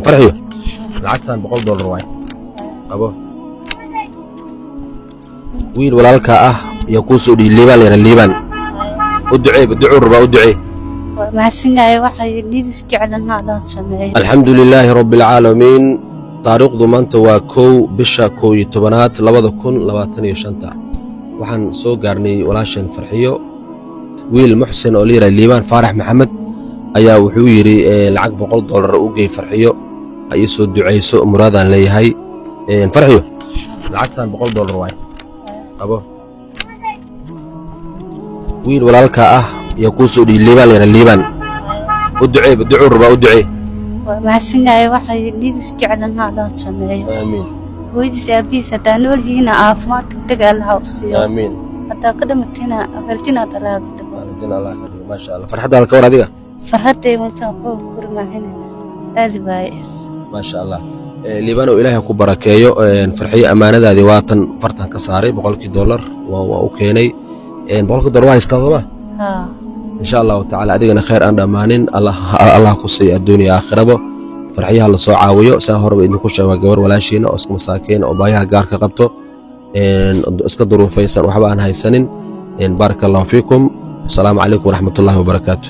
Farxiyo, lacagtan $100 waay, qabo. Wiil walaalkaa ah ayaa kuu soo dhiibay, Liibaan layidhaha. Liibaan u ducee, ducuu rabaa, u ducee. Waa mahadsanyahay, waxay nidis jeclan Allah sameeyo. Alxamdu lilaahi rabbi alcaalamiin. Taariikhdu maanta waa 1 bisha 11aad 2025. Waxaan soo gaarnay walaasheen Farxiyo. Wiil Muxsin oo la yidhaha Liibaan Faarax Maxamed ayaa wuxuu yidhi lacag $100 u gey Farxiyo, ha ii soo ducayso, muraadaan leeyahay. Farxiyo, lacagtan $100 waay, qabo. Wiil walaalkaa ah ayaa kuu soo dhiibay, Liibaan layidhaha. Liibaan u ducee, ducuu rabaa, u ducee. Waa mahadsanyahay, waxay nidis jeclan Allah sameeyo. Aamiin. Hooyadiis, aabihiis haddaa nool yihiina, caafimaad degdeg Allah u siiyo. Aamiin. Haddaa ka dhimatina, aljinaad Allah ka dhigo. Waalidin Allah ka dhigo. Maasha Allah. Farxaddaada ka war adiga? Farxaday maltaan koo kurmaahine, aadi waaye. Maasha Allah. Liibanow, Ilaahay ku barakeeyo. Farxiyo ammaanadaadii waatan fartan ka saaray, $100 waa u keenay. $100 waa haystaa, sooma? Haa. Insha Allahu tacaala, adigana khayr aan dhammaanin Allah ku siiyo adduun iyo aakhirabo. Farxiyaha la soo caawiyo. Saa horeba idinku sheega, waa gabar walaashiina oo iska masaakiin oo baayaha gaarka qabto, iska duruufaysan, waxba aan haysanin. Baaraka Allahu fiikum. Asalaamu calaykum waraxmatullaahi wabarakaatu.